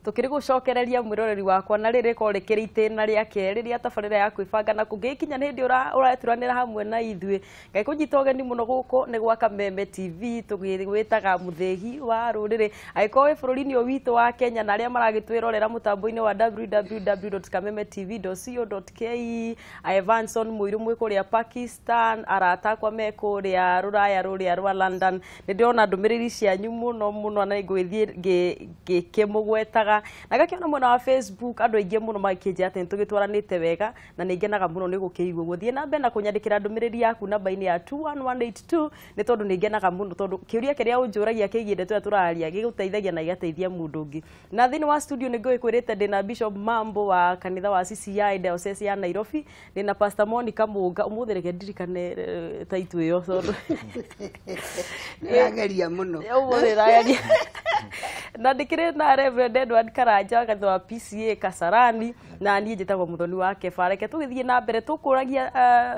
Tukiri gucokereria mwiroreri wakwa na riri ko rikiri itena ria keri ria tabarira ya kwibanga na kungikinya ni hindi ureturanira hamwe na ithuĩ. Ngai kunyita ũgeni mũno gũkũ nĩ gwa Kameme TV, tũgĩgwĩtaga mũthĩgi wa rũrĩrĩ. Angĩkorwo wĩ bũrũri-inĩ ũyũ witũ wa Kenya na arĩa maragĩtwĩrorera mũtambo-inĩ wa www.kamemetv.co.ke, Evanson Mũirũ mwĩ kũrĩa Pakistan, arata akwa me kũrĩa rũraya rũrĩa rwa London. Nĩ ndĩrona ndũmĩrĩri cianyu mũno mũno na ngwĩthiĩ ngĩkĩmũgwetaga. Na ngakĩona mwena wa Facebook andũ aingĩ mũno magĩkĩnjĩra atĩ nĩtũgĩtwaranĩte wega na nĩ ngenaga mũno nĩ gũkĩigua ũguo. Thiĩ na mbere na kũnyandĩkĩra ndũmĩrĩri yaku namba-inĩ ya 21182 nĩ tondũ nĩ ngenaga mũno, tondũ kĩũria kĩrĩa ũnjũragia kĩgiĩ ndeto ĩrĩa tũraria gĩgũteithagia na gĩgateithia mũndũ ũngĩ. Na thĩinĩ wa studio nĩ ngũgĩkwĩrĩte ndĩna Bishop Mambo wa kanitha wa CCI Diocese ya Nairobi, ndĩna Pastor Monica Mũnga. Ũmũthĩ reke ndirikane taitũ ĩyo tondũ Nĩrageria mũno. Ũmũthĩ ndĩrageria. Na ndĩkĩrĩ na Reverend Edward Karanja wa kanitha wa PCA Kasarani, na niĩ njĩtagwo Mũthoni wa Keba. Reke tũgĩthiĩ na mbere tũkũragia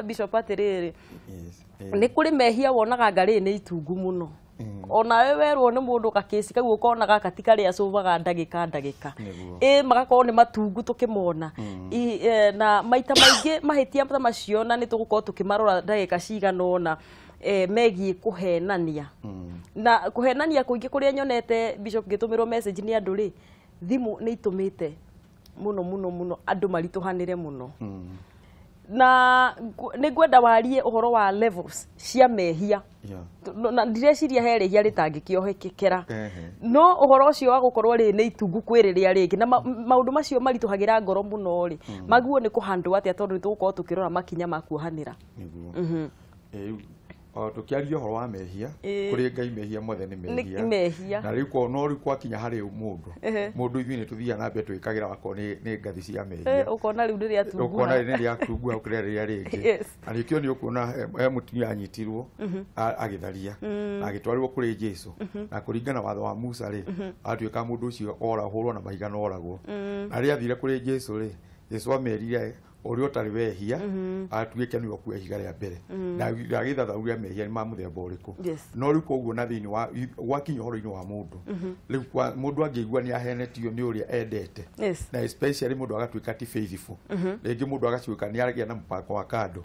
Bishop atĩrĩrĩ, nĩ kũrĩ mehia wonaga ngarĩ nĩ itungu mũno. Onawe werwo nĩ mũndũ gakĩci kau ũkona gaka ti karĩa acũvaga ndagĩka ndagĩka, ĩ magakorwo nĩ matungu tũkĩmona. Na maita maingĩ mahĩtia ta macio na nĩ tũgũkorwo tũkĩmarora ndagĩka cigana ũna megiĩ kũhenania. Na kũhenania kũingĩ kũrĩa nyonete Bishop ngĩtũmĩrwo message nĩ andũ rĩ, thimũ nĩ itũmĩte mũno mũno mũno andũ maritũhanĩre mũno. Na nĩ ngwenda warie ũhoro wa levels cia mehia. Na ndireciria he rĩhia rĩtangĩkĩohekekera, no ũhoro ũcio wa gũkorwo rĩ nĩ itungu kwĩ rĩrĩa rĩngĩ na maũndũ macio maritũhagĩra ngoro mũno rĩ, maguo nĩ kũhandwo atĩa, tondũ nĩ tũgũkorwo tũkĩrora makinya ma kuohanĩra. Nĩguo tũkĩaria ũhoro wa mehia, kũrĩ Ngai mehia mothe nĩ mehia. Mehia. Na rĩu no rĩu gwakinya harĩ mũndũ, mũndũ ithuĩ nĩ tũthiaga na mbere twĩkagĩra wakorwo nĩ ngathi cia mehia. Ũkona rĩu nĩ rĩatunguha. Ũkona rĩu nĩ rĩatunguha gũkĩra rĩrĩa rĩngĩ. Na nĩkĩo nĩ ũkuona he mũtumia anyitirwo agĩtharia na agĩtwarirwo kũrĩ Jesũ, na kũringana watho wa Musa rĩ, atuĩka mũndũ ũcio orahũrwo na mahiga na oragwo. Na rĩrĩa athire kũrĩ Jesũ rĩ, Jesũ amerire ũrĩa ũtarĩ wehia atuĩke nĩwe ũkua ihiga rĩa mbere, na agĩthathaũria mehia nĩ ma mũthemba ũrĩkũ. No rĩu koguo na thĩinĩ wa gwakinya ũhoro-inĩ wa mũndũ, rĩu mũndũ angĩigua nĩ ahenetio nĩ ũrĩa endete, na especially mũndũ agatuĩka ti faithful, rĩngĩ mũndũ agatuĩka nĩ agĩa na mũbango wa kando,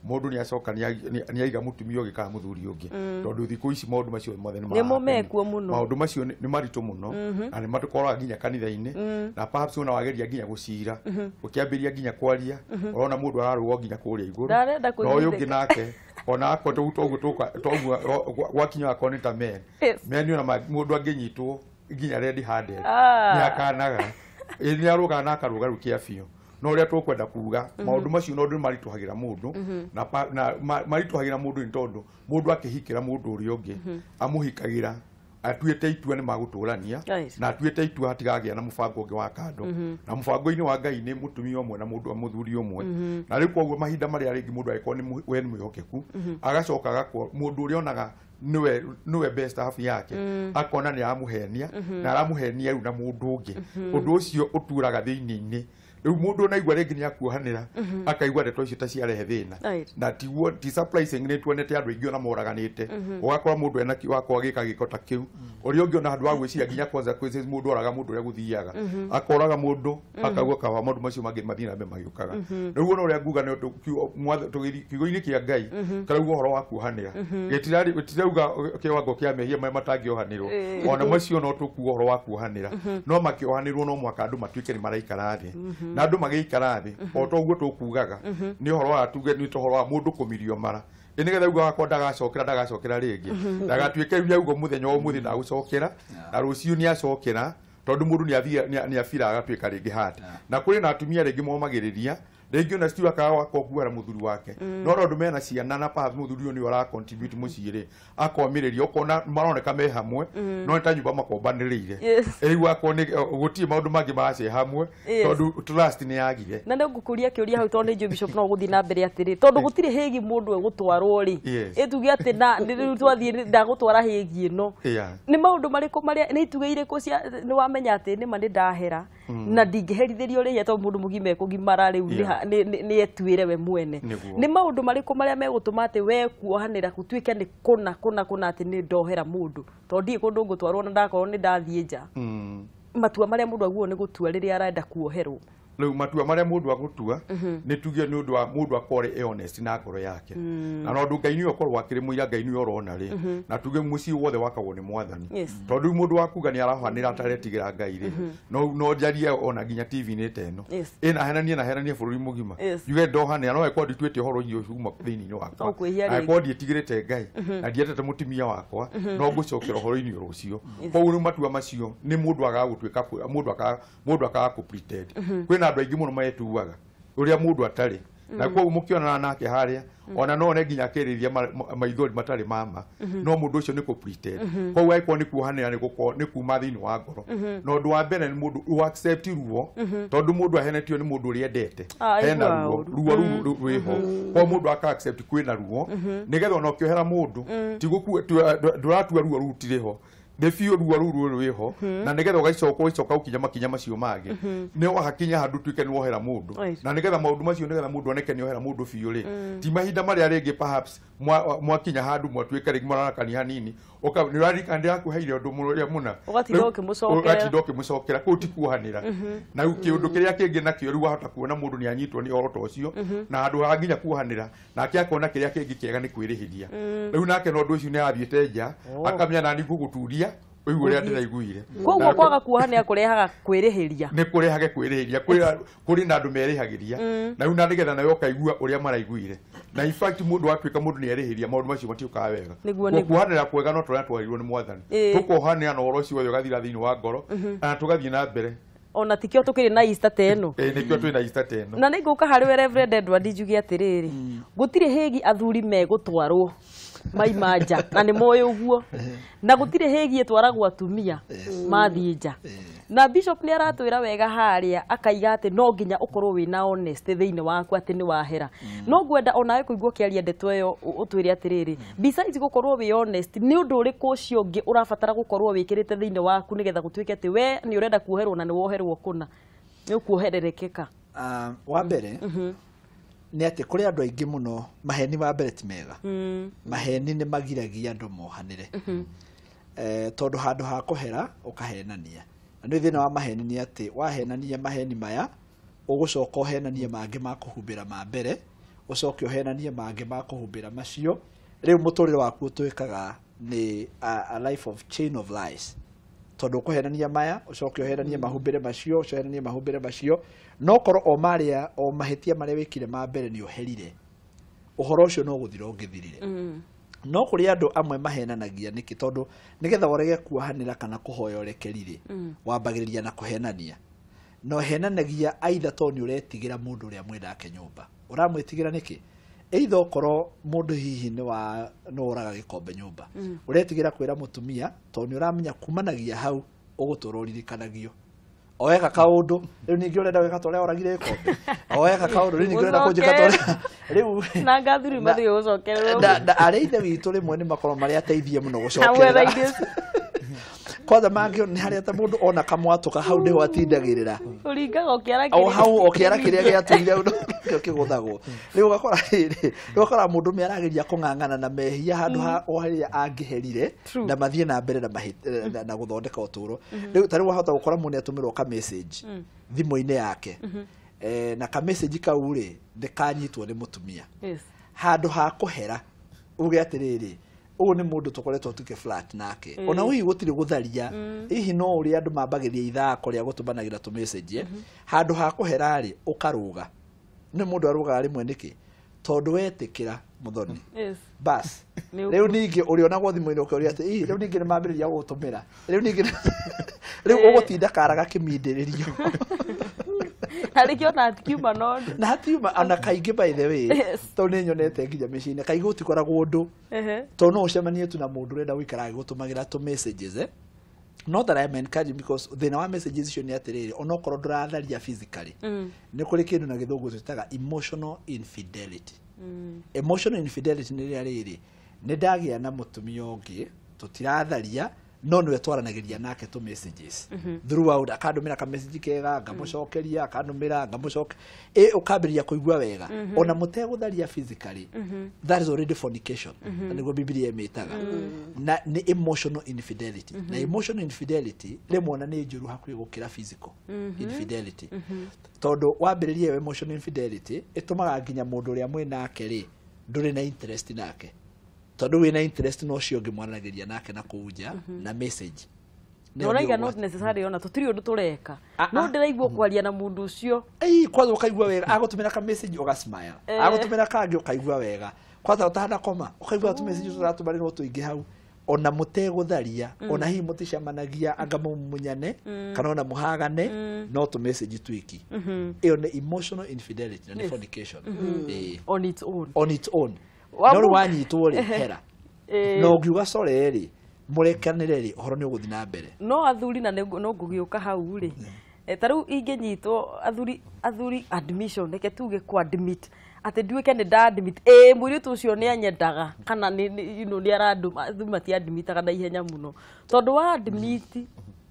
mũndũ nĩ acoka nĩ aiga mũtumia ũngĩ kana mũthuri ũngĩ, tondũ thikũ ici maũndũ macio mothe nĩ mekuo mũno. Maũndũ macio nĩ maritũ mũno na nĩ matũkoraga nginya kanitha-inĩ, na perhaps ona wageria nginya gũcira ũkĩambĩrĩria nginya kwaria, ũrona mũndũ ararũgwo nginya kũrĩa igũrũ, na ũyũ ũngĩ nake ona akorwo toguo gwakinya akorwo nĩ ta men men, ona mũndũ angĩnyitwo nginya red handed nĩ akanaga, nĩ arũgaga na akarũga rĩu kĩa biũ. No ũrĩa tũkwenda kuga maũndũ macio no nĩ maritũhagĩra mũndũ, na maritũhagĩra mũndũ nĩ tondũ mũndũ akĩhikĩra mũndũ ũrĩa ũngĩ amũhikagĩra atuĩte itua nĩ magũtũrania, na atuĩte itua hatigagĩa na mũbango ũngĩ wa kando, na mũbango-inĩ wa Ngai nĩ mũtumia ũmwe na mũndũ mũthuri ũmwe. Na rĩu koguo mahinda marĩa rĩngĩ mũndũ angĩkorwo nĩ we nĩ mwĩhokeku, agacoka agakorwo mũndũ ũrĩa onaga nĩwe best half yake, akona nĩ aramũhenia na aramũhenia rĩu na mũndũ ũngĩ, ũndũ ũcio ũturaga thĩinĩ-inĩ. Rĩu mũndũ onaigua rĩngĩ nĩ akuohanĩra, akaigua ndeto icio ta ciarehe thĩna, na tiguo ti surprising nĩ tuonete andũ aingĩ ona moraganĩte, ũgakora mũndũ ena wakorwo agĩka gĩko ta kĩu, ũrĩa ũngĩ ona handũ wa gwĩciria nginya consequences, mũndũ oraga mũndũ ũrĩa gũthiaga, akoraga mũndũ akauga kaba maũndũ macio mangĩ mathiĩ na mbere magĩũkaga. Rĩu ona ũrĩa nguga nĩ kiugo-inĩ kĩa Ngai karauga ũhoro wa kuohanĩra, gĩtirauga kĩwango kĩa mehia marĩa matangĩohanĩrwo, ona macio no tũkuga ũhoro wa kuohanĩra, no makĩohanĩrwo no mũhaka andũ matuĩke nĩ maraikara thĩ, na andũ magĩikara thĩ o toguo tũkugaga nĩ ũhoro wa tuge nĩ ũhoro wa mũndũ kũmirio mara, ĩ nĩgetha uga wakwa ndagacokera rĩngĩ, ndagatuĩke rĩu auga mũthenya wa ũmũthĩ ndagũcokera na rũciũ nĩ acokera, tondũ mũndũ nĩ abira agatuĩka rĩngĩ hati. Na kũrĩ na atumia rĩngĩ momagĩrĩria rĩngĩ ona citu akaga kuohera mũthuri wake, no tondũ mena ciana na perhaps mũthuri ũyũ nĩwe ũra contribute mũciĩ rĩ, akomĩrĩria ũkona maroneka me hamwe, no nĩ ta nyũmba makombanĩrĩire, rĩu akorwo nĩ gũtirĩ maũndũ mangĩ marace hamwe, tondũ trust nĩ yagire. Na nĩ ngũkũria kĩũria hau tondũ nĩ njũĩ Bishop no gũthiĩ na mbere atĩrĩ, tondũ gũtirĩ hĩgi mũndũ egũtwarwo rĩ, ĩtuge atĩ na rĩu twathiĩ ndagũtwara hĩgi ĩno, nĩ maũndũ marĩkũ marĩa nĩ itugĩ irĩkũ cia nĩ wamenya atĩ nĩma nĩ ndahera na ndingĩherithĩrio rĩhia tondũ mũndũ mũgima ekũgimara rĩu nĩ etuĩre we mwene, nĩ maũndũ marĩkũ marĩa megũtũma atĩ we kuohanĩra gũtuĩke nĩ kũna kũna kũna atĩ nĩ ndohera mũndũ, tondũ ndirĩ kũndũ ngũtwarwo na ndakorwo nĩ ndathiĩ nja? Matua marĩa mũndũ aguo nĩ gũtua rĩrĩa arenda kuoherwo. Rĩu matua marĩa mũndũ agũtua nĩ tuge nĩ ũndũ wa mũndũ akorwo e honest na ngoro yake. Na no ũndũ Ngai nĩwe ũkorwo akĩrĩ mũira, Ngai nĩwe ũrona rĩ. Na tuge mũciĩ wothe wakagwo nĩ Mwathani. Tondũ rĩu mũndũ wakuga nĩ arahanĩra ataretigĩra Ngai rĩ. No njarie ona nginya TV-inĩ ta ĩno. Ĩna henanie na henanie bũrũri mũgima. Njuge ndohanĩra no ĩkorwo ndituĩte ũhoro ũcio uma thĩinĩ wakwa. Angĩkorwo ndiĩtigĩrĩte Ngai na ndiendete mũtumia wakwa no ngũcokera ũhoro-inĩ oro ũcio. Koguo rĩu matua macio nĩ mũndũ agaga gũtuĩka mũndũ akaga kũ pretend. Kwĩna andũ aingĩ mũno metuaga ũrĩa mũndũ atarĩ. Na koguo mũkĩonana nake harĩa ona no one nginya akĩrĩria maithori matarĩ mama no mũndũ ũcio nĩ kũ pretend. Koguo angĩkorwo nĩ kuohanĩra nĩ kuma thĩinĩ wa ngoro. Na ũndũ wa mbere nĩ mũndũ ũ accept ruo, tondũ mũndũ ahenetio nĩ mũndũ ũrĩa endete. Hena ruo, ruo rũu rwĩho. Koguo mũndũ aka accept kwĩna ruo nĩgetha ona ũkĩohera mũndũ ti ndũratua ruo rũu rutirĩ ho. Nĩ biũ ruo rũu rwĩho na nĩgetha ũgacoka ũkinya makinya macio mangĩ nĩ wahakinya handũ tuĩke nĩ wohera mũndũ. Na nĩgetha maũndũ macio nĩgetha mũndũ oneke nĩ ohera mũndũ biũ rĩ, ti mahinda marĩa rĩngĩ perhaps mwakinya handũ mwatuĩka rĩngĩ mwarakania hanini nĩ ũraririkana ndĩrakũheire ũndũ ũrĩa mũna ũgatinda ũkĩmũcokera, kũu ti kuohanĩra. Na rĩu kĩũndũ kĩrĩa kĩngĩ nakĩo rĩu wahota kuona mũndũ nĩ anyitwo nĩ ũhoro ta ũcio na handũ ha nginya kuohanĩra nake akona kĩrĩa kĩngĩ kĩega nĩ kwĩrĩhĩria. Rĩu nake na ũndũ ũcio nĩ athiĩte nja akamenya nani ngũgũturia ũigue ũrĩa ndĩraiguire. Koguo kwaga kuohanĩra kũrehaga kwĩrĩhĩria. Nĩ kũrehage kwĩrĩhĩria, kũrĩ na andũ merĩhagĩria na rĩu na nĩgetha nawe ũkaigua ũrĩa maraiguire. Na in fact mũndũ atuĩka mũndũ nĩ erĩhĩria maũndũ macio matiũkaga wega. Kuohanĩra kwega no tũrĩa twarĩirwo nĩ Mwathani. Tũkohanĩra na ũhoro ũcio wothe ũgathira thĩinĩ wa ngoro na tũgathiĩ na mbere. Ona tikio tukiri na Easter ta ĩno. Nĩkĩo twĩna Easter ta ĩno. Na nĩngũka harĩ we Reverend Edward njuge atĩrĩrĩ, gũtirĩ hĩgi athuri megũtwarwo maima nja na nĩ moĩ ũguo, na gũtirĩ hĩgi ĩtwaragwo atumia mathiĩ nja. Na Bishop nĩ aratwĩra wega harĩa akaiga atĩ no nginya ũkorwo wĩna honest thĩinĩ waku atĩ nĩ wahera. No ngwenda onawe kũigua ũkĩaria ndeto ĩyo ũtwĩre atĩrĩrĩ, besides gũkorwo wĩ honest, nĩ ũndũ ũrĩkũ ũcio ũngĩ ũrabatara gũkorwo wĩkĩrĩte thĩinĩ waku nĩgetha gũtuĩke atĩ we nĩ ũrenda kuoherwo na nĩ woherwo kũna, nĩ ũkuohererekeka? Wa mbere nĩ atĩ kũrĩ andũ aingĩ mũno maheni wa mbere ti mega. Maheni nĩ magiragia andũ mohanĩre. Tondũ handũ ha kũhera ũkahenania. Na nĩ thĩna wa maheni nĩ atĩ wahenania maheni maya ũgũcoka ũhenanie mangĩ ma kũhumbĩra ma mbere, ũcoke ũhenanie mangĩ ma kũhumbĩra macio. Rĩu mũtũrĩre waku ũtuĩkaga nĩ a life of chain of lies. Tondũ ũkũhenania maya ũcoke ũhenanie mahumbĩre macio, ũcoke ũhenanie mahumbĩre macio, no korwo o marĩa o mahĩtia marĩa wĩkire ma mbere nĩ ũherire, ũhoro ũcio no gũthira ũngĩthirire. No kũrĩ andũ amwe mahenanagia nĩkĩ? Tondũ nĩgetha ũrege kuohanĩra kana kũhoya ũrekeri rĩ, wambagĩrĩria na kũhenania. Na ũhenanagia aitha tondũ nĩ ũretigĩra mũndũ ũrĩa mwendake nyũmba. Ũramwĩtigĩra nĩkĩ? Either okorwo mũndũ hihi nĩ wa no ũraga gĩkombe nyũmba, ũretigĩra kwĩra mũtumia tondũ nĩ ũramenya kumanagia hau ũgũtũra ũririkanagio. Oeka kaũndũ rĩu ningĩ ũrenda gwĩka ta ũrĩa oragire gĩkombe, oeka kaũndũ rĩu ningĩ ũrenda kũnjĩka ta ũrĩa rĩu na ngathuri mathiĩ gũcokererwo. Na arĩa ithe witũ rĩmwe nĩ makorwo marĩ ateithie mũno gũcokerera. Kwanza mangĩ nĩ harĩa ta mũndũ ona kamwatũka hau nĩho atindagĩrĩra. Ũringaga ũkĩara kĩrĩa. O hau ũkĩara kĩrĩa gĩatũire nĩkĩo kĩgũthagwo. Rĩu ũgakora rĩrĩ, rĩu ũgakora mũndũ nĩ arageria kũng'ang'ana na mehia handũ ha o harĩa angĩherire na mathiĩ na mbere na gũthondeka ũtũũro. Rĩu ta rĩu wahota gũkora mũndũ nĩ atũmĩrwo ka message thimũ-inĩ yake. Na ka message kau rĩ ndĩkanyitwo nĩ mũtumia. Handũ ha kũhera uge atĩrĩrĩ, ũyũ nĩ mũndũ tũkoretwo tuke flat nake, ona hihi gũtirĩ gũtharia, hihi no ũrĩa andũ mambagĩria ithako rĩa gũtũmanagĩra tũ message, handũ ha kũhera rĩ ũkarũga. Nĩ mũndũ arũgaga rĩmwe nĩkĩ? Tondũ wetĩkĩra mũthoni. Bas rĩu ningĩ ũrĩonagwo thimũ-inĩ ũkĩũria atĩ ĩ rĩu ningĩ nĩ mambĩrĩria gũgũtũmĩra, rĩu ningĩ rĩu ũgũtinda kara gakĩmindĩrĩrio. Na rĩngĩ ona hatikiuma no na hatiuma ona kaingĩ by the way, tondũ nĩ nyonete nginya mĩciĩ-inĩ kaingĩ gũtikoragwo ũndũ, tondũ no ũcemanie tu na mũndũ ũrenda gũikara agĩgũtũmagĩra tũ messages. Not that I am encouraging, because thĩna wa messages icio nĩ atĩrĩrĩ, onokorwo ndũratharia physically, nĩ kũrĩ kĩndũ na gĩthũngũ twĩtaga emotional infidelity. Emotional infidelity nĩ rĩrĩa rĩrĩ, nĩ ndagĩa na mũtumia ũngĩ, tũtiratharia, No nĩwe twaranagĩria nake tũ messages throughout, akandũmĩra ka message kega ngamũcokeria, akandũmĩra ngamũcoke, ĩ ũkambĩrĩria kũigua wega ona mũtegũtharia physically. That is already fornication, na nĩguo Bibilia ĩmĩtaga, na nĩ emotional infidelity. Na emotional infidelity rĩmwe ona nĩ njũru hakuhĩ gũkĩra physical infidelity, tondũ wambĩrĩria ĩyo emotional infidelity ĩtũmaga nginya mũndũ ũrĩa mwĩ nake rĩ, ndũrĩ na interest nake, tondũ wĩna interest na ũcio ũngĩ mwaranagĩria nake na kũu nja na message. Na ũraiga not necessarily ona tũtirĩ ũndũ tũreka, no ndĩraigua kwaria na mũndũ ũcio. Ĩĩ, kwanza ũkaigua wega agũtũmĩra ka message ũgasmile, agũtũmĩra kangĩ ũkaigua wega, kwanza ũtanakoma ũkaigua tũ message tũratũmanĩrwo tũingĩ hau, ona mũtegũtharia, ona hihi mũticemanagia anga mũmunyane kana ona mũhagane, no tũ message twiki. Ĩyo nĩ emotional infidelity na nĩ fornication. Ĩĩ. On its own. On its own. No rĩu wanyitwo rĩ, hera na ũngiuga sorry rĩ, mũrekanĩre rĩ, ũhoro nĩ ũgũthiĩ na mbere. No athuri na no ngũgĩũka hau rĩ, ta rĩu ingĩnyitwo athuri admission, reke tuge ku admit atĩ nduĩke nĩ nda admit, ĩ mũirĩtu ũcio nĩ anyendaga kana nĩ you know nĩ arandũma, athuri matiadmitaga na ihenya mũno, tondũ wa admit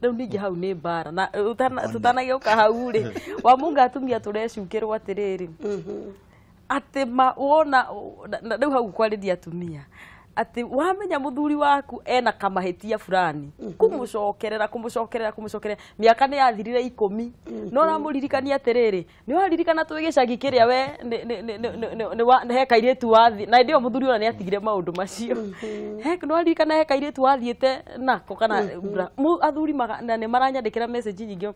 rĩu ningĩ hau nĩ mbara. Na tũtanagĩũka hau rĩ, Wamunga atumia tũrecukĩrwo atĩrĩrĩ, atĩ ma wona rĩu hau kwarĩria atumia atĩ wamenya mũthuri waku ena kamahĩtia fulani, kũmũcokerera kũmũcokerera kũmũcokerera, mĩaka nĩ yathirire 10, no ũramũririkania atĩrĩrĩ, nĩ waririkana twĩ gĩcagi kĩrĩa we nĩ he kairĩtu wathi, na hĩndĩ ĩyo mũthuri ona nĩ atigire maũndũ macio, nĩ waririkana he kairĩtu wathiĩte nako kana athuri na nĩ maranyandĩkĩra message nyingĩ,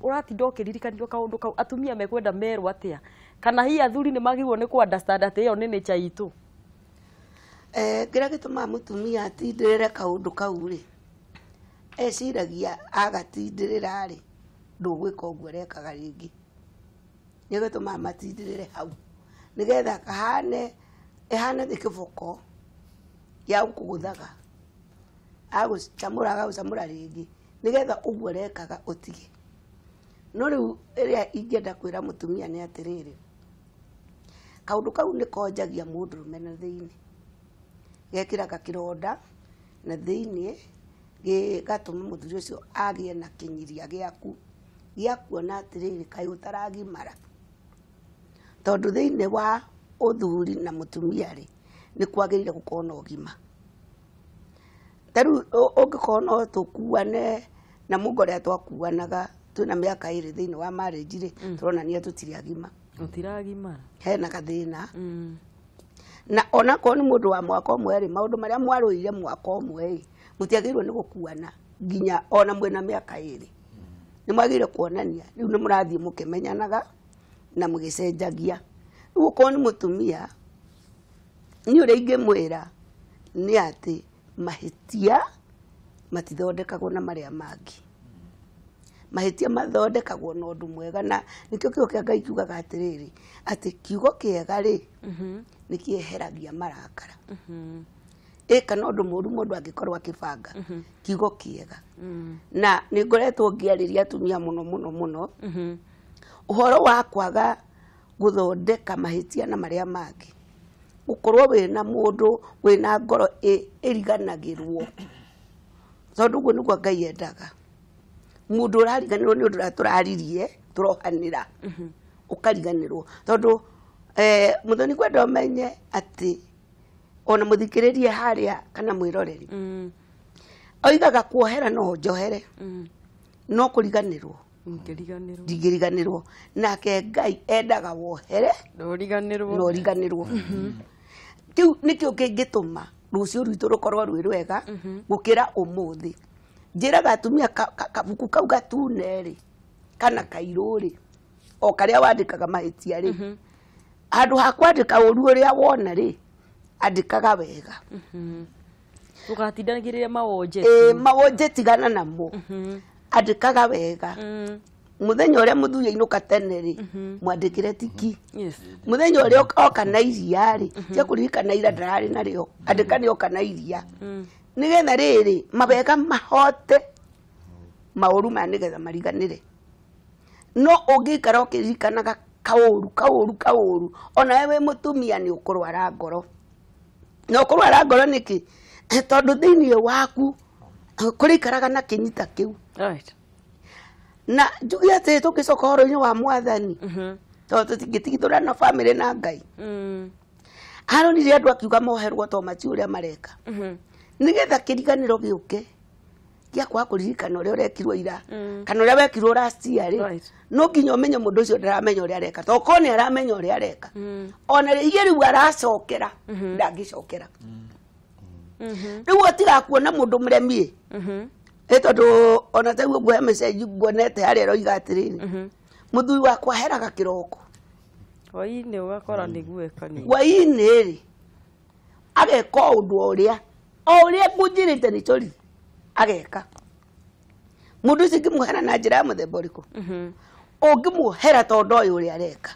ũratinda ũkĩririkanio kaũndũ kau. Atumia mekwenda merwo atĩa, kana hihi athuri nĩ magĩrĩirwo nĩ kũ understand atĩ ĩyo nĩ nature itũ? Kĩrĩa gĩtũmaga mũtumia atindĩrĩre kaũndũ kau rĩ, eciragia agatindĩrĩra rĩ, ndũgwĩka ũguo arekaga rĩngĩ. Nĩkĩo gĩtũmaga matindĩrĩre hau, nĩgetha kahane ĩhane thĩ kĩboko gĩa gũkũgũthaga, agũcamũra agagũcamũra rĩngĩ, nĩgetha ũguo arekaga ũtige. No rĩu ĩrĩa ingĩenda kwĩra mũtumia nĩ atĩrĩrĩ, kaũndũ kau nĩ konjagia mũndũrũme na thĩinĩ, gekĩraga kĩronda na thĩinĩ, gĩgatũma mũthuri ũcio agĩe na kĩnyiria gĩaku gĩa kuona atĩrĩrĩ, kaĩ ũtaragimara. Tondũ thĩinĩ wa ũthuri na mũtumia rĩ, nĩ kwagĩrĩire gũkorwo na ũgima. Ta rĩu ũngĩkorwo no tũkuane na mũngo ũrĩa twakuanaga twĩna mĩaka 2 thĩinĩ wa marriage rĩ, tũronania tũtirĩ agima. Tũtiragimara. Hena gathĩna. Na onakorwo nĩ mũndũ wa mwaka ũmwe rĩ, maũndũ marĩa mwarũire mwaka ũmwe rĩ, mũtiagĩrĩirwo nĩ gũkuana nginya ona mwĩna mĩaka 2. Nĩ mwagĩrĩire kuonania rĩu nĩ mũrathiĩ mũkĩmenyanaga na mũgĩcenjagia. Rĩu okorwo nĩ mũtumia, niĩ ũrĩa ingĩmwĩra nĩ atĩ mahĩtia matithondekagwo na marĩa mangĩ. Mahĩtia mathondekagwo na ũndũ mwega, na nĩkĩo kiugo kĩa Ngai kiugaga atĩrĩrĩ, atĩ kiugo kĩega rĩ, nĩ kĩeheragia marakara. Ĩ kana ũndũ mũũru mũndũ angĩkorwo akĩbanga, kiugo kĩega. Na nĩ ngoretwo ngĩarĩria atumia mũno mũno mũno ũhoro wa kwaga gũthondeka mahĩtia na marĩa mangĩ, gũkorwo wĩna mũndũ wĩna ngoro ĩriganagĩrwo, tondũ ũguo nĩguo Ngai endaga. Mũndũ ũrariganĩrwo nĩ ũndũ ũrĩa tũraririe tũrohanĩra, ũkariganĩrwo, tondũ mũthoni kwenda ũmenye atĩ ona mũthikĩrĩrie harĩa kana mwĩroreri, oigaga kuohera no njohere, no kũriganĩrwo ndingĩriganĩrwo. Nake Ngai endaga wohere na ũriganĩrwo. Kĩu nĩkĩo kĩngĩtũma rũciũ rwitũ rũkorwo rwĩ rwega gũkĩra ũmũthĩ. Njĩraga atumia kabuku kau gatune rĩ, kana kairũ rĩ, o karĩa wandĩkaga mahĩtia rĩ, handũ ha kwandĩka ũru ũrĩa wona rĩ, andĩkaga wega. Ndũgatindanagĩrĩre mawonje. Ĩ mawonje tigana namo, andĩkaga wega. Mũthenya ũrĩa mũthuri ainũka tene rĩ, mwandĩkĩre tiki. Mũthenya ũrĩa oka na iria rĩ, tia kũririkana ira ndararĩ narĩo, andĩka nĩ oka na iria, nĩgetha rĩrĩ mawega mahote maũru maya, nĩgetha mariganĩre. No ũngĩikara ũkĩririkanaga kaũru kaũru kaũru, ona we wĩ mũtumia nĩ ũkũrwara ngoro. Na ũkũrwara ngoro nĩkĩ? Tondũ thĩinĩ waku Kũrĩ ikaraga na kĩnyita kĩu. Right. Na njuge atĩ tũngĩcoka ũhoro-inĩ wa mwathani, tondũ tũtingĩtigithũrana na bamĩrĩ na Ngai. Aronire andũ akiuga moherwo to mati ũrĩa mareka. Nĩgetha kĩriganĩro gĩũke gĩa kwaga kũririkana ũrĩa ũrekirwo ira, kana ũrĩa wekirwo last year rĩ, no nginya ũmenye mũndũ ũcio ndaramenya ũrĩa areka, to korwo nĩ aramenya ũrĩa areka, ona rĩngĩ rĩu aracokera, ndangĩcokera. Rĩu ũtigakuona mũndũ mũremi ĩ, tondũ ona ta rĩu nguhe message nguonete harĩa ĩroiga atĩrĩrĩ, mũthuri wakwa aheraga kĩroko, hwainĩ ũgakora nĩguo eka nĩ hwainĩ rĩ ageka ũndũ o ũrĩa ngũnjĩrĩte nĩ tũri ageka. Mũndũ ũcio ũngĩmuohera na njĩra ya mũthemba ũrĩkũ? Ũngĩmuohera tondũ ũyũ ũrĩa areka,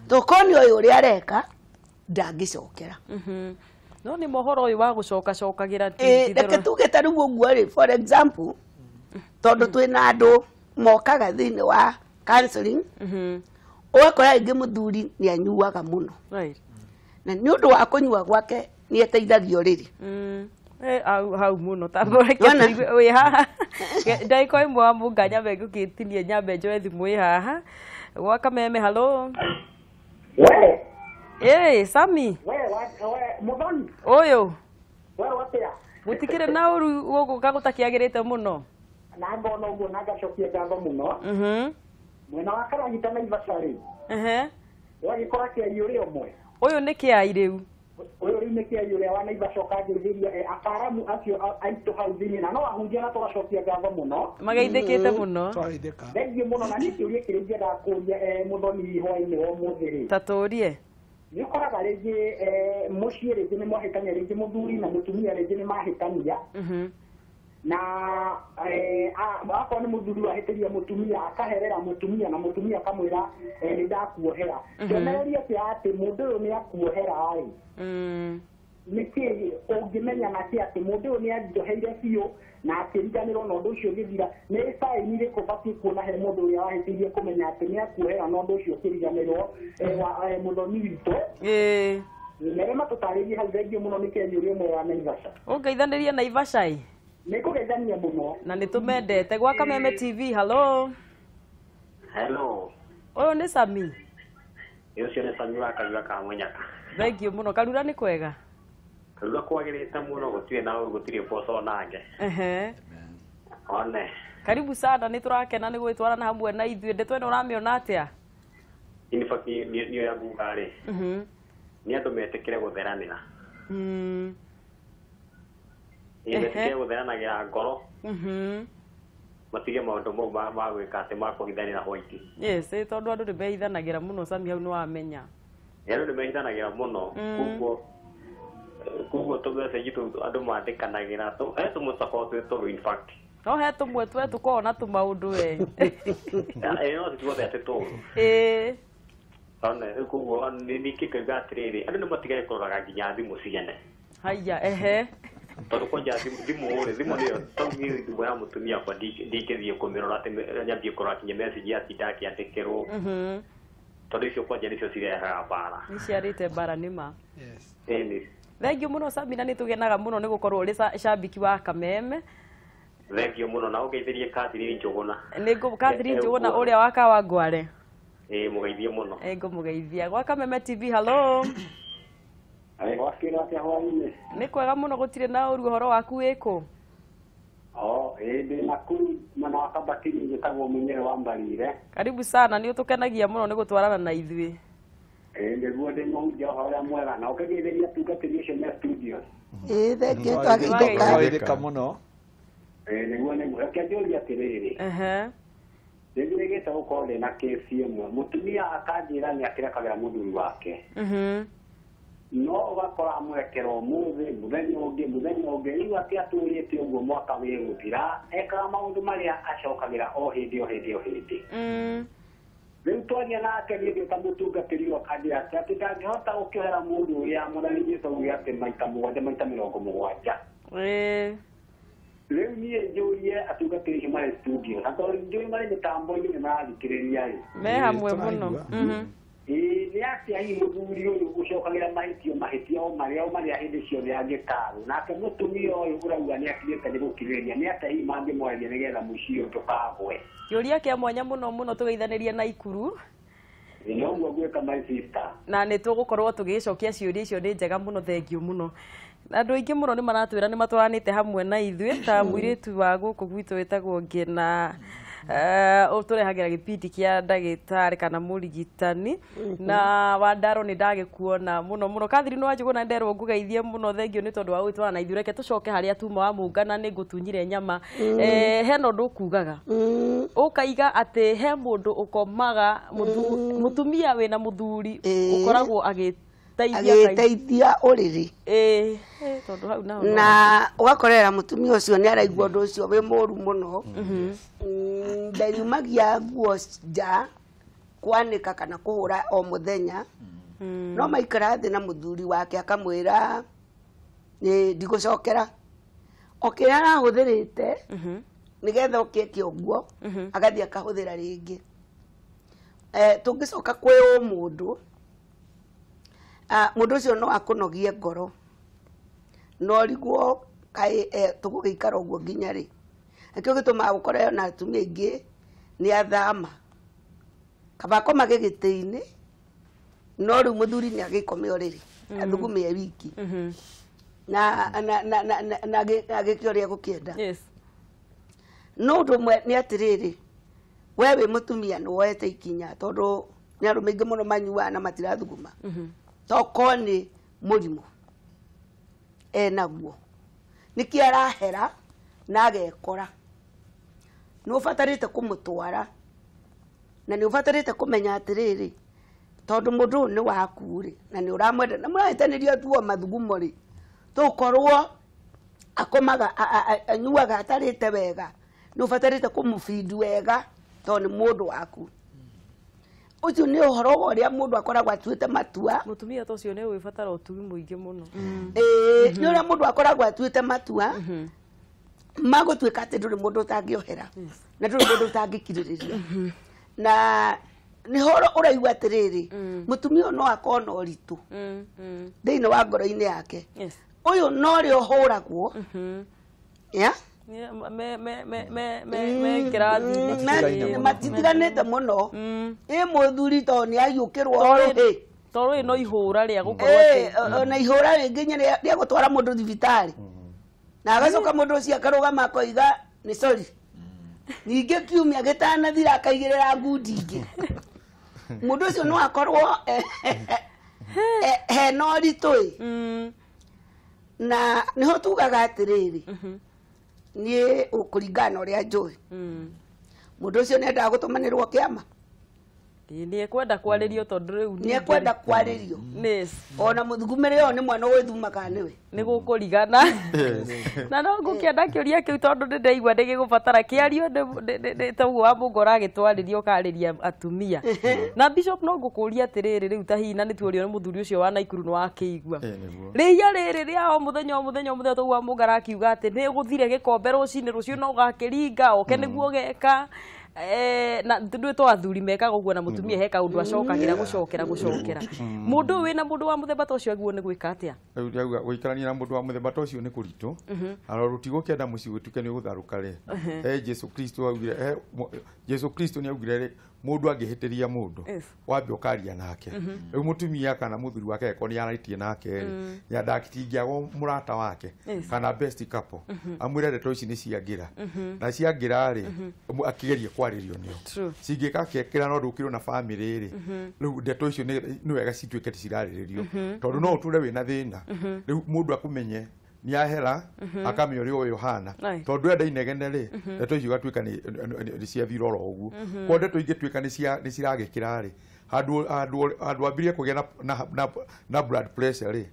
tokorwo nĩ ũyũ ũrĩa areka ndangĩcokera. No nĩ mohoro ũyũ wa gũcokacokagĩra. Reke tuge ta rĩu ũguo rĩ, for example, tondũ twĩna andũ mokaga thĩinĩ wa counseling, ũgakora rĩngĩ mũthuri nĩ anyuaga mũno. Right. Na nĩ ũndũ wa kũnyua gwake nĩ eteithagio rĩrĩ. Hau mũno tamboreke wĩ haha ndagĩka ĩmwe wa mũnga nyambe ngũgĩtinie nyambe njoe thimũ ĩ haha gwa Kameme. Halo. We. Sami. We Muthoni. Ũyũ. We atĩa? Gũtikĩrĩ na ũru gũkũ gũtakĩagĩrĩte mũno. Na ngona ũguo na ngacokia ngatho mũno. Mwena wa Karagita Naivasha rĩ. Wagĩkora kĩai ũrĩa ũmwe. Ũyũ nĩ kĩai rĩu. Ũyũ rĩu nĩ kĩai ũrĩa wa Naivasha ũkangeithĩria ataaramu acio aitũ hau thĩinĩ, na no ahunjia na tũgacokia ngatho mũno. Mageithĩkĩte mũno. Thengiũ mũno. Na niĩ kĩũria kĩrĩa ingĩendaga kũũria Muthoni hwainĩ wa ũmũthĩ rĩ. Ta tũrie. Nĩ ũkoraga rĩngĩ mũciĩ rĩngĩ nĩ mwahĩtania, rĩngĩ mũthuri na mũtumia rĩngĩ nĩ mahĩtania. Na akorwo nĩ mũthuri wahĩtĩria mũtumia akaherera mũtumia na mũtumia akamwĩra nĩ ndakuohera. Kĩonereria kĩa atĩ mũndũ ũyũ nĩ akuohera rĩ, nĩkĩ ũngĩmenya nakĩ atĩ mũndũ ũyũ nĩ anjoheire biũ na akĩriganĩrwo na ũndũ ũcio ũgĩthira? Nĩ sign ĩrĩkũ ũbatiĩ kuona he mũndũ ũrĩa wahĩtĩirie kũmenya atĩ nĩ akuohera na ũndũ ũcio ũkĩriganĩrwo? Mũthoni witũ mere matũtarĩrie hau. Thengiũ mũno. Nĩ Kenya ũrĩa ũmwe wa Naivasha. Ũngeithanĩrie Naivasha ĩ? Nĩ kũgeithania mũno. Na nĩ tũmendete. Gwa Kameme TV. Halo. Hello. Ũyũ nĩ Sami. Ũcio nĩ Sami wa Karura ka Mũnyaka. Thengiũ mũno. Karura nĩ kwega? Karura kwagĩrĩte mũno, gũtirĩ na ũru, gũtirĩ mboco onange. One. Karibu sana, nĩ tũrakena nĩ gwĩtwarana hamwe na ithuĩ. Ndeto ĩno ũramĩona atĩa? In fact nĩ ũrĩa nguga rĩ, nĩ andũ metĩkĩre gũtheranĩra. Metĩkĩre gũtheranagĩra ngoro. Matige maũndũ mau ma gwĩka atĩ ma kũhithanĩra white. Yes, tondũ andũ nĩ mehithanagĩra mũno Sami, hau nĩ wamenya. Andũ nĩ mehithanagĩra mũno. Koguo tũmessage tũu andũ mandĩkanagĩra he tũmwe tũkoragwo twĩ tũru in fact. No he tũmwe twe tũkoragwo na tũmaũndũ we. No ti tuothe atĩ tũru. One rĩu koguo ningĩ ngauga atĩrĩrĩ, andũ nĩ matigage kũroraga nginya thimũ ciene. Haiya, ehe. Tondũ kwanja thimũ rĩ, thimũ nĩyo tondũ niĩ thimũ ya mũtumia wakwa ndingĩthiĩ kũmĩrora atĩ nyambie kũrora nginya message atinda akĩandĩkĩrwo. Tondũ icio kwanja nĩcio cirehaga mbara. Nĩ ciarĩte mbara nĩ ma. Yes. Ĩni. Thengiũ mũno Sabina, nĩ tũgenaga mũno nĩ gũkorwo ũrĩ shabiki wa Kameme. Thengiũ mũno na ũngeithĩrie Catherine Njũgũna. Nĩ Catherine Njũgũna ũrĩa wa Kawangware. Mũgeithie mũno. Ngũmũgeithia. Gwa Kameme TV. Halo. Gwakĩra atĩa hwainĩ? Nĩ kwega mũno, gũtirĩ na ũru. Ũhoro waku wĩkũ? Ndĩ Nakuru mwena wa Kabatini, njĩtagwo Mũnyere wa Mbarire. Karibu sana, nĩ ũtũkenagia mũno nĩ gũtwarana na ithuĩ. Nĩguo ndĩ mũhunjia ũhoro ũrĩa mwega na ũkĩgeithĩria atungatĩri acio me studio. Thengiũ, twageithĩka. Twageithĩka mũno. Nĩguo nĩguo. Reke njũrie atĩrĩrĩ. Nĩnjĩrĩgĩte gũkorwo ndĩna kesi ĩmwe, mũtumia akanjĩra nĩ akĩrekagĩra mũthuri wake. No ũgakora amũrekera ũmũthĩ, mũthenya ũngĩ, mũthenya ũngĩ, rĩu atĩ atũrĩte ũguo mwaka wĩgũthira, ekaga maũndũ marĩa acokagĩra o hĩndĩ o hĩndĩ o hĩndĩ. Rĩu twaria nake niĩ ndĩ ta mũtungatĩri akanjĩra atĩ ndangĩhota gũkĩohera mũndũ ũrĩa Mwathani Jesũ augire atĩ maita mũgwanja maita mĩrongo mũgwanja. Rĩu niĩ njũrie atungatĩri acio marĩ studio, na tondũ njũĩ marĩ mĩtambo-inĩ nĩ marathikĩrĩria rĩ. Me hamwe mũno. Nĩ atĩa hihi mũthuri ũyũ ũcokagĩra mahĩtio o marĩa hĩndĩ ciothe angĩtarwo, nake mũtumia ũyũ ũrauga nĩ akirĩte nĩ gũkirĩrĩria, nĩ atĩa hihi mangĩmwarĩria nĩgetha mũciĩ ũyũ ndũkagwe? Kĩũria kĩa mwanya mũno mũno tũgeithanĩrie na Ikuru. Noguo gwĩka my sister. Na nĩ tũgũkorwo tũgĩcokia ciũria icio, nĩ njega mũno, thengiũ mũno. Andũ aingĩ mũno nĩ maratwĩra nĩ matwaranĩte hamwe na ithuĩ, ta mũirĩtu wa gũkũ gwitũ wĩtagwo Ngĩna, ũtũrehagĩra gĩbindi kĩa ndagĩtarĩ kana mũrigitani, na Wandaro nĩ ndagĩkuona mũno mũno. Catherine Wanjũgũ na nderwo ngũgeithie mũno, thengiũ nĩ tondũ wa gũgĩtwarana na ithuĩ. Reke tũcoke harĩa tuma wa Mũngana, nĩ ngũtunyire nyama. Hena ũndũ ũkugaga, ũkaiga atĩ he mũndũ ũkomaga, mũtumia wĩna mũthuri ũkoragwo agĩteithia ũrĩrĩ, tondũ hau naho na ũgakorera mũtumia ũcio nĩ araigua ũndũ ũcio wĩ mũru mũno. Ndariumagia nguo nja kwanĩka kana kũhũra o mũthenya, no maikara thĩ na mũthuri wake akamwĩra nĩ ndigũcokera, o kĩrĩa arahũthĩrĩte nĩgetha ũkĩeke ũguo agathiĩ akahũthĩra rĩngĩ. Tũngĩcoka kwĩ ũmũndũ, mũndũ ũcio no akũnogie ngoro, no riguo kaĩ tũgũgĩikara ũguo nginya rĩ. Nakĩo gĩtũmaga gũkorwo na atumia aingĩ nĩ athama, kaba akomage gĩtĩ-inĩ, no rĩu mũthuri nĩ agĩkome ũrĩrĩ athugume e wiki na agĩke ũrĩa egũkĩenda. No ũndũ ũmwe nĩ atĩrĩrĩ, we wĩ mũtumia nĩ woete ikinya, tondũ nĩ arũme aingĩ mũno manyuaga na matirathuguma, tokorwo nĩ mũrimũ enaguo, nĩkĩo arahera na agekora. Nĩ ũbatarĩte kũmũtwara, na nĩ ũbatarĩte kũmenya atĩrĩrĩ, tondũ mũndũ ũyũ nĩ waku rĩ, na nĩ ũramwenda na mũrahĩtanĩria tu o mathugumo rĩ, tũkorwo akomaga anyuaga atarĩte wega, nĩ ũbatarĩte kũmũbindi wega tondũ nĩ mũndũ waku. Ũcio nĩ ũhoro wa ũrĩa mũndũ akoragwo atuĩte matua. Mũtumia ta ũcio nĩ ũgĩbatara ũtugi mũingĩ mũno. Nĩ ũrĩa mũndũ akoragwo atuĩte matua magũtuĩka atĩ ndũrĩ mũndũ ũtangĩohera na ndũrĩ mũndũ ũtangĩkirĩrĩria, na nĩ horo ũraigua atĩrĩrĩ, mũtumia ũyũ no akorwo na ũritũ thĩinĩ wa ngoro-inĩ yake. Ũyũ no ũrĩa ũhũragwo matitiganĩte mũno. Ĩ mũthuri tondũ nĩ ahiũkĩrwo rĩ, tondũ rĩ no ihũra rĩa gũkorwo atĩ na ihũra rĩngĩ rĩa gũtwara mũndũ thibitarĩ, na agacoka mũndũ ũcio akarũgama akoiga nĩ sorry, ningĩ kiumia gĩtanathira akaigĩrĩra ngundi ingĩ. Mũndũ ũcio no akorwo hena ũritũ ĩ, na nĩho tugaga atĩrĩrĩ, niĩ ũkũringana na ũrĩa njũĩ, mũndũ ũcio nĩendaga gũtũmanĩrwo kĩama, nĩ ekwenda kwarĩrio, tondũ rĩu nĩ ekwenda kwarĩrio, ona mũthugumĩre ũyũ nĩ mwana ũgwĩthuma kana nĩwe nĩ gũkũrigana. Na no ngũkĩenda kĩũria kĩu tondũ nĩ ndaigua nĩ gĩgũbatara kĩario, nĩ ta ũguo wa Mũnga ũragĩtwarĩria ũkarĩria atumia. Na Bishop no ngũkũria atĩrĩrĩ, rĩu ta hihi na nĩ tuorio nĩ mũthuri ũcio wa Naikuru nĩ wakĩigua rĩhia rĩrĩ rĩa o mũthenya o mũthenya o mũthenya, toguo wa Mũnga arakiuga atĩ nĩ ũgũthire gĩkombe rũcinĩ, rũciũ no ũgakĩringa oke nĩguo geka. Na ndũĩ to athuri mekaga ũguo, na mũtumia he kaũndũ acokagĩra gũcokera gũcokera. Mũndũ ũyũ wĩna mũndũ wa mũthemba ta ũcio aguo nĩ gwĩka atĩa? Rĩu ndauga gũikarania na mũndũ wa mũthemba ta ũcio nĩ kũritũ, na rũtigũkĩenda mũciĩ gũtuĩke nĩ ũgũtharũka rĩ. He Jesu Kristo augire, Jesu Kristo nĩ augire rĩ, mũndũ angĩhĩtĩria mũndũ wambe ũkaria nake. Rĩu mũtumia kana mũthuri wake angĩkorwo nĩ ararĩtie nake rĩ, nĩandakitingiagwo mũrata wake kana best couple, amwĩre ndeto ici nĩ ciangĩra, na ciangĩra rĩ akĩgerie kwarĩrio nĩo, cingĩka kĩra no ndũkĩrwo na family rĩ, rĩu ndeto icio nĩ wega cituĩke cirarĩrĩrio, tondũ no ũtũre wĩna thĩna, rĩu mũndũ akũmenye nĩ ahera akamenya ũrĩa ũyũ ũhana, tondũ enda inegene rĩ, ndeto icio igatuĩka nĩ ciathira oro ũguo. Kwa ndeto ingĩtuĩka nĩ ciragĩkĩra rĩ, handũ ambĩrĩrie kũgĩa na blood pressure rĩ,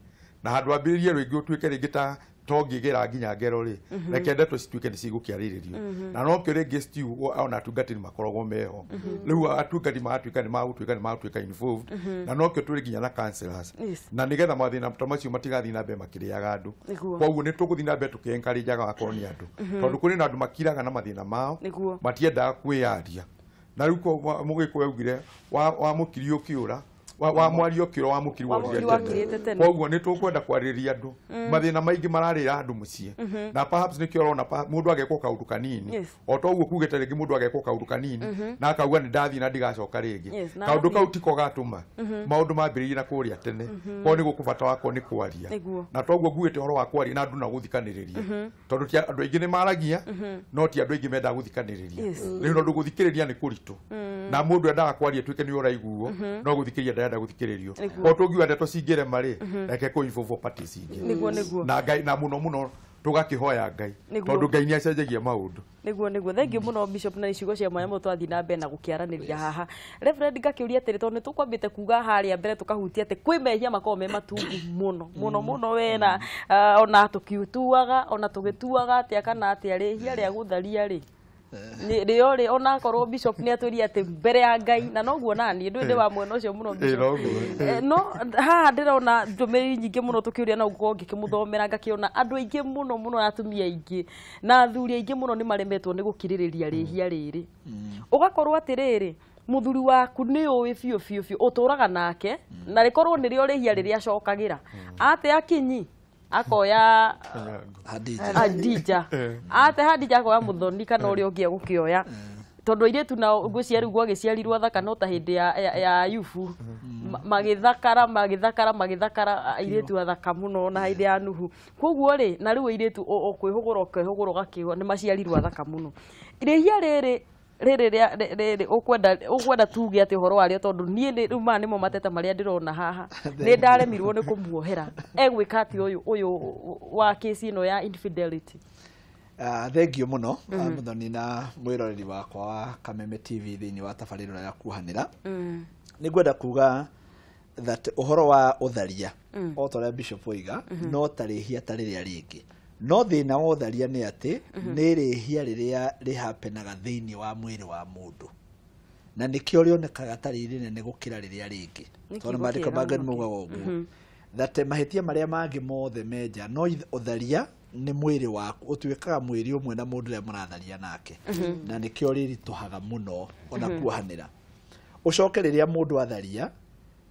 na handũ ambĩrĩrie rĩngĩ ũtuĩke rĩngĩ ta tongĩgera nginya ngero rĩ, reke ndeto cituĩke nĩ cigũkĩarĩrĩrio. Na nokĩo rĩngĩ stew ona atungatĩri makoragwo meho, rĩu atungatĩri magatuĩka nĩ magũtuĩka nĩ magũtuĩka involved, na nokĩo tũrĩ nginya na counselors, na nĩgetha mathĩna ta macio matigathiĩ na mbere makĩrĩaga andũ. Koguo nĩ tũgũthiĩ na mbere tũkĩ-encourage-aga akorwo nĩ andũ, tondũ kũrĩ na andũ makiraga na mathĩna mao, matiendaga kwĩyaria. Na rĩu mũgĩkũyũ augire wa mũkiri ũkĩũra Wa mwario kiro wa mukiri wakirite tene. Koguo nĩ tũkwenda kwarĩrĩria andũ mathĩna maingĩ mararĩra andũ mũciĩ. Na perhaps nĩkĩo ũrona mũndũ agekwo kaũndũ kanini. O to ũguo kugĩte rĩngĩ mũndũ agekwo kaũndũ kanini na akauga nĩ ndathiĩ na ndigacoka rĩngĩ. Kaũndũ kau tiko gatũma maũndũ mambĩrĩrie na kũrĩa tene. Koguo nĩ gũkũbata wakwo nĩ kwaria. Na toguo nguĩte ũhoro wa kwaria na andũ na gũthikanĩrĩria. Tondũ ti andũ aingĩ nĩ maragia no ti andũ aingĩ mendaga gũthikanĩrĩria. Rĩu tondũ gũthikĩrĩria nĩ kũritũ. Na mũndũ endaga kwaria tuĩke nĩ ũraiguo no gũthikĩrĩria ndarenda gũthikĩrĩrio. O tũngiuga ndeto cingĩrema rĩ reke kũ involve parties ingĩ. Na Ngai na mũno mũno tũgakĩhoya Ngai tondũ Ngai nĩ acenjagia maũndũ. Nĩguo thengiũ mũno Bishop na ciugo cia mwanya mũno twathiĩ na mbere na gũkĩaranĩria haha. Reverend ngakĩũria atĩrĩ tondũ nĩ tũkwambĩte kuga harĩa mbere tũkahutia atĩ kwĩ mehia makoragwo me matungu mũno mũno mũno wena ona tũkiutuaga ona tũgĩtuaga atĩa kana atĩa rĩhia rĩa gũtharia rĩ rĩo rĩ ona akorwo Bishop nĩ atwĩrire atĩ mbere ya Ngai na noguo naniĩ ndũĩ ndĩ wa mwena ũcio mũno Bishop. No haha ndĩrona ndũmĩrĩri nyingĩ mũno tũkĩũria na ũguo ngĩkĩmũthomera ngakĩona andũ aingĩ mũno mũno na atumia aingĩ na athuri aingĩ mũno nĩ maremetwo nĩ gũkirĩrĩria rĩhia rĩrĩ. Ũgakorwo atĩrĩrĩ mũthuri waku nĩ ũĩ biũ biũ biũ ũtũraga nake na rĩkorwo nĩrĩo rĩhia rĩrĩa acokagĩra ate akinyi akoya Hadija ate Hadija akoya Muthoni kana ũrĩa ũngĩ egũkĩoya tondũ airĩtu nao ngwĩciria rĩu gwagĩciarirwo athaka no ta hĩndĩ ya Ayubu magĩthakara magĩthakara magĩthakara airĩtu athaka mũno na hĩndĩ ya Nuhu. Koguo rĩ na rĩu airĩtu ũkwĩhũgũra ũkehũgũra ũgakĩgwa nĩ maciarirwo athaka mũno. Rĩhia rĩrĩ rĩrĩ ũkwenda tuge atĩ ũhoro warĩo tondũ niĩ rĩu maya nĩmo mateta marĩa ndĩrona haha nĩ ndaremirwo nĩ kũmuohera egwĩka atĩ ũyũ wa kesi ĩno ya infidelity. Thengio mũno Muthoni na mwĩroreri wakwa wa Kameme TV thĩinĩ wa tabarĩra ya kuohanĩra. Nĩ ngwenda kuga that ũhoro wa ũtharia o ta ũrĩa Bishop oiga no ta rĩhia ta rĩrĩa rĩngĩ. No thĩna wa ũtharia nĩ atĩ nĩ rĩhia rĩrĩa rĩhapenaga thĩinĩ wa mwĩrĩ wa mũndũ na nĩkĩo rĩonekaga ta rĩ rĩnene gũkĩra rĩrĩa rĩngĩ tondũ maandĩko mangĩ nĩmaugaga ũguo that mahĩtia marĩa mangĩ mothe menja no ũtharia nĩ mwĩrĩ waku ũtuĩkaga mwĩrĩ ũmwe na mũndũ ũrĩa mũratharia nake na nĩkĩo rĩritũhaga mũno ona kuohanĩra. Ũcoke rĩrĩa mũndũ atharia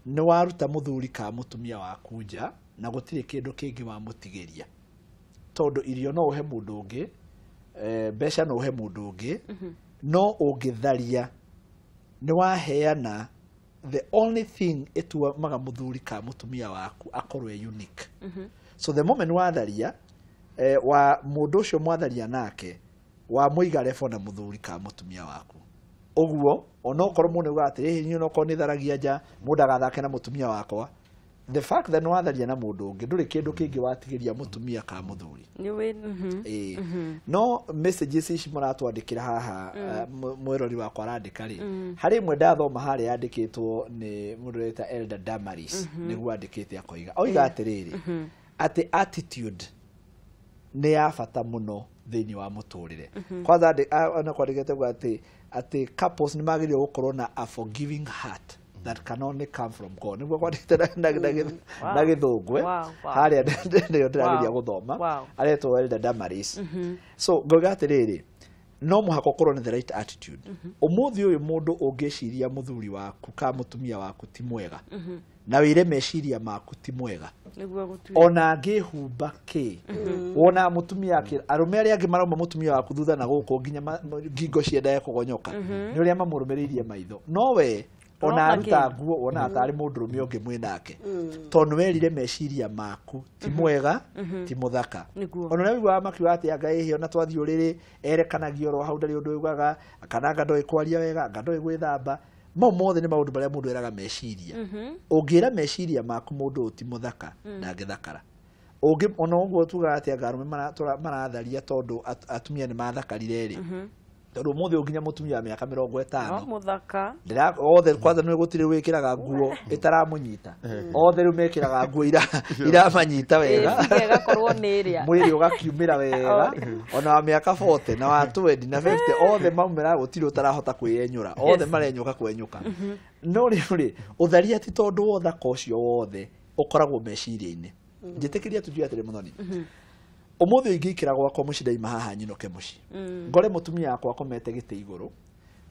nĩ waruta mũthuri ka mũtumia waku nja na gũtirĩ kĩndũ kĩngĩ wamũtigĩria tondũ irio no ũhe mũndũ ũngĩ, mbeca no ũhe mũndũ ũngĩ, no ũngĩtharia nĩ waheana the only thing ĩtumaga mũthuri ka mũtumia waku akorwo e unique. So the moment watharia wa mũndũ ũcio mwatharia nake wamũiga rebo na mũthuri ka mũtumia waku. Ũguo onokorwo mũndũ auga atĩrĩ niĩ onokorwo nĩ tharagia nja mũndũ agathake na mũtumia wakwa, the fact that nwatharia na mũndũ ũngĩ ndũrĩ kĩndũ kĩngĩ watigĩria mũtumia ka mũthuri. No messages ici mũratwandĩkĩra haha mwĩrori wakwa arandĩka rĩ harĩ ĩmwe ndathoma harĩa yandĩkĩtwo nĩ mũndũ ũreta Elder Damaris nĩguo andĩkĩte akoiga oiga atĩrĩrĩ atĩ attitude nĩ ya bata mũno thĩinĩ wa mũtũrĩre. Kwanza kwandĩkĩte uga atĩ couples nĩ magĩrĩirwo gũkorwo na a forgiving heart that can only come from God. Nĩguo kwandĩkĩte na gĩthũngũ harĩa nĩyo ndĩrageria gũthoma aretwo Elder Damaris. So ngoiga atĩrĩrĩ no mũhaka ũkorwo na the right attitude. Ũmũthĩ ũyũ mũndũ ũngĩciria mũthuri waku ka mũtumia waku ti mwega na wĩre meciria maku ti mwega ona angĩhumba kĩ wona mũtumia arũme arĩa angĩ marauma mũtumia waku thutha na gũkũ nginya ngingo ciendaga kũgonyoka nĩ ũrĩa mamũrũmĩrĩirie maitho no we ona aruta nguo wona atarĩ mũndũrũme ũngĩ mwĩ nake tondũ werire meciria maku ti mwega ti mũthaka. Ona ũrĩa ũiguaga makiuga atĩ anga ĩhĩ ona twathiĩ ũrĩrĩ erekanagia oro hau ndarĩ ũndũ ũiguaga kana anga ndoĩ kwaria wega anga ndoĩ gwĩthamba mau mothe nĩ maũndũ marĩa mũndũ eraga meciria. Ũngĩra meciria maku mũndũ ũyũ ti mũthaka ndangĩthakara. Ũngĩ ona ũguo tugaga atĩ anga arũme maratharia tondũ atumia nĩ mathakarire rĩ tondũ ũmũthĩ ũnginya mũtumia wa mĩaka 50 mũthaka othe kwanza nĩ gũtirĩ wĩkĩraga nguo ĩtaramũnyita othe rĩu mekĩraga nguo iramanyita wega ĩgakorwo nĩ ĩrĩa mwĩrĩ ũgakiumĩra wega ona wa mĩaka 40 na wa 20 na 50 othe maumĩra gũtirĩ ũtarahota kwĩyenyũra othe marenyũka kwenyũka. No rĩu rĩ ũtharia ti tondũ wa ũthaka ũcio wothe ũkoragwo meciria-inĩ. Njĩtĩkĩria tujue atĩrĩ Muthoni ũmũthĩ ingĩikĩra gwakwa mũciĩ ndaima haha nyinũke mũciĩ ngore mũtumia wakwa akomete gĩtĩ igũrũ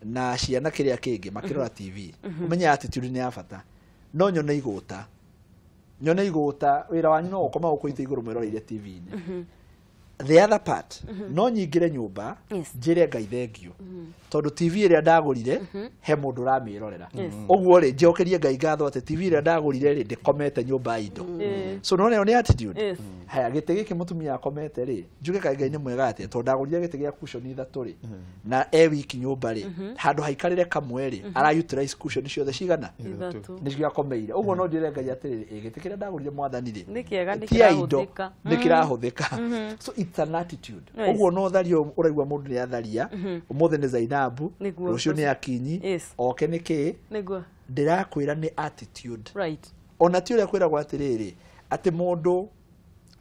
na ciana kĩrĩa kĩngĩ makĩrora TV ũmenye attitude nĩ ya bata. No nyone igũta. Nyone igũta wĩra wanyu no gũkoma gũkũ itĩ igũrũ mwĩroreire TV-inĩ. The other part, no nyingĩre nyũmba njĩre Ngai thengio tondũ TV ĩrĩa ndagũrire he mũndũ ũramĩrorera. Ũguo rĩ, njokerie Ngai ngatho atĩ TV ĩrĩa ndagũrire rĩ, ndĩkomete nyũmba ya indo. So no ĩyo nĩ attitude. Haya, gĩtĩ gĩkĩ mũtumia akomete rĩ, njuge kaĩ Ngai nĩ mwega atĩa tondũ ndagũrire gĩtĩ gĩa cushion ithatũ rĩ, na e wiki nyũmba rĩ, handũ haikarĩre kamwe rĩ, ara utilize cushion ciothe cigana nĩcio akomeire. Ũguo no njĩre Ngai atĩrĩrĩ, ĩ gĩtĩ kĩrĩa ndagũrire mwathani rĩ, Nĩ kĩega, nĩ ti ya indo, kĩrahũthĩka. nĩ kĩrahũthĩka. So it's an attitude. Ũguo no thario ũraigua mũndũ nĩ atharia, ũmũthĩ nĩ Zainabu, rũciũ nĩ Akinyi, oke nĩ kĩ, ndĩrakwĩra nĩ attitude. Ona ti ũrĩa kwĩragwo atĩrĩrĩ, atĩ mũndũ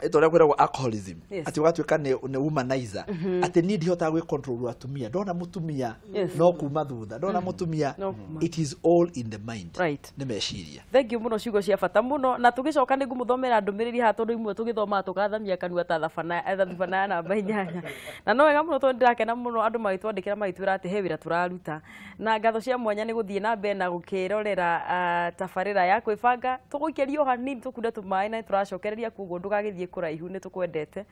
ĩta ũrĩa kwĩragwo alcoholism, atĩ ũgatuĩka nĩ womanizer, atĩ niĩ ndihotaga gwĩ control atumia, ndona mũtumia no kuma thutha, ndona mũtumia, it is all in the mind. Nĩ meciria. Thank you mũno, ciugo cia bata mũno, na tũgĩcoka nĩ ngũmũthomera ndũmĩrĩri haha tondũ imwe tũgĩthoma tũgathamia kanua ta thabana ya namba 8. Na no wega mũno tondũ ndĩrakena mũno andũ magĩtwandĩkĩra magĩtwĩra atĩ he wĩra tũraruta. Na ngatho cia mwanya nĩ gũthiĩ na mbere na gũkĩrorera tabarĩra ya kwĩbanga. Tũgũikĩrio hanini tũkunde tũmaĩ na nĩtũracokereria, koguo ndũgagĩthiĩ kũraihu, nĩ tũkwendete.